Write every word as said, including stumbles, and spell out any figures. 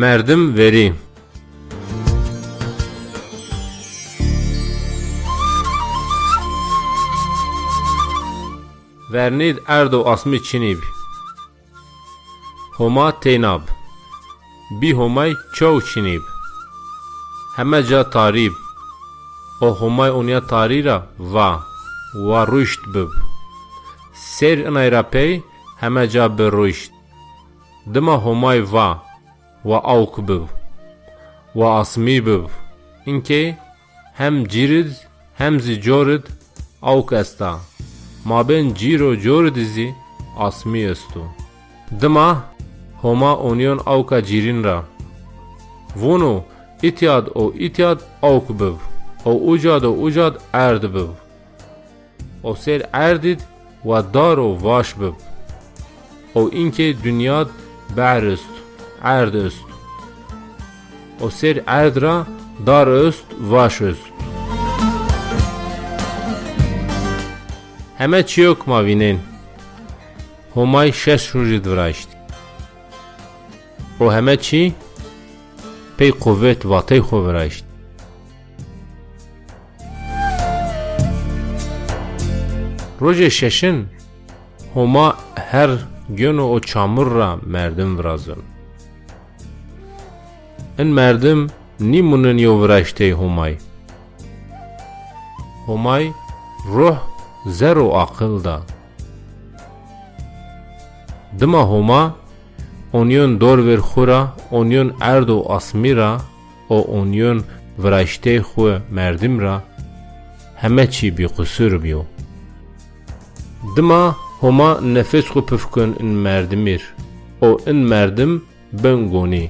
Merdim verî. Vernî di erd û asmî çinî bî. Homa teyna bi. Bî Homay çaw çinî bi. Heme ca tarî bi. O Homay onîya tarî ra va, wa ruşt bib. Seyr inay ra pey heme ca bi ruşt. Dima Homay va, wa awk bib. Wa asmî bib. Inkê hem cîr id hem zî cor id awk esta. Mabên cîr û cor id zî asmî esto. Dima Homa onîyon awka cîrîn ra. Vono, îtya d û îtya d awk bib û uca d û uca d erd bib. O sêr erdî d wa dar û vaş bib. O inkê dinya d behr est, erd est. O sêr erd ra dar est, vaş est. Heme çîyo k ma vînên, Homay şeş rojî d viraşt. O heme çî pey quvet vatey xo viraşt. Rojê şeşin Homa her gêno o çamur ra merdim virazon. In merdim nîmunin yo viraştey Homay. Homay ruh, zer û aqil da. Dima Homa onîyon dorvêr xwu ra, onîyon erd û asmî ra û onîyon viraştey xwu merdim ra heme çî bîqusur bîyo. Dima Homa nefes xwu pif kun in merdimîr û in merdim bin gonî.